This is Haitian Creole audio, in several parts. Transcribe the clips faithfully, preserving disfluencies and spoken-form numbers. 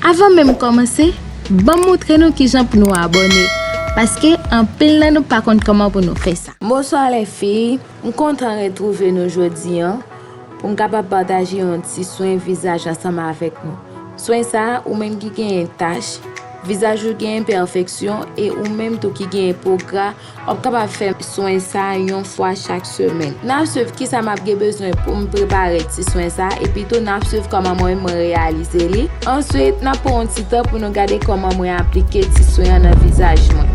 Avan menm kòmanse, ban m montre nou kijan pou nou abòne, paske anpil nan nou pa konn kòman pou nou fè sa. Bonswa lèfi, m kontan retwouve nou jodi an pou m kapab pataje yon ti swen vizaj ansanm avèk nou. Swen sa a, ou menm ki genyen tach, vizaj ou gen enpèfeksyon e ou menm tou ki genyen po gra, w ap kapab fè swen sa a yon fwa chak semèn. N ap swiv kisa m ap gen bezwen pou m prepare ti swen sa a, epi tou n ap swiv kòman mwen, mwen reyalize li. Answit, n ap pran yon ti tan pou nou gade kòman mwen aplike ti swen an nan vizaj mwen.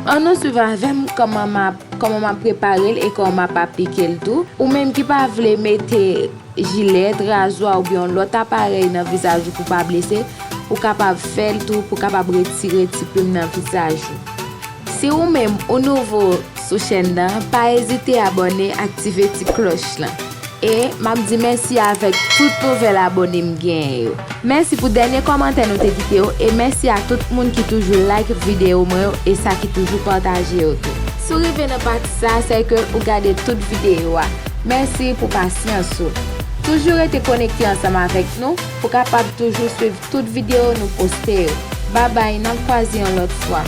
Ann nou swiv avè m kòman m ap, kòman m ap prepare l e kòman m ap aplike l tou. Ou menm ki pa vle mete jilèt, razwa oubyen yon lòt aparèy nan vizaj ou pou pa blese, ou kapab fè l tou pou kapab retire ti plim nan vizaj ou. Si ou menm ou nouvo sou chèn nan, pa ezite abòne, aktive ti klòch lan. E m ap di mèsi avèk tout nouvèl abòne m genyen yo. Mèsi pou dènye kòmantè nou te kite yo e mèsi a tout moun ki toujou like videyo mwen yo e sa ki toujou pataje yo tou. Si w rive nan pati sa a, se ke ou gade tout videyo a. Mèsi pou pasyans ou. Toujou rete konekte ansanm avèk nou pou kapab toujou swiv tout videyo nou poste yo. Babay, n ap kwaze yon lòt fwa.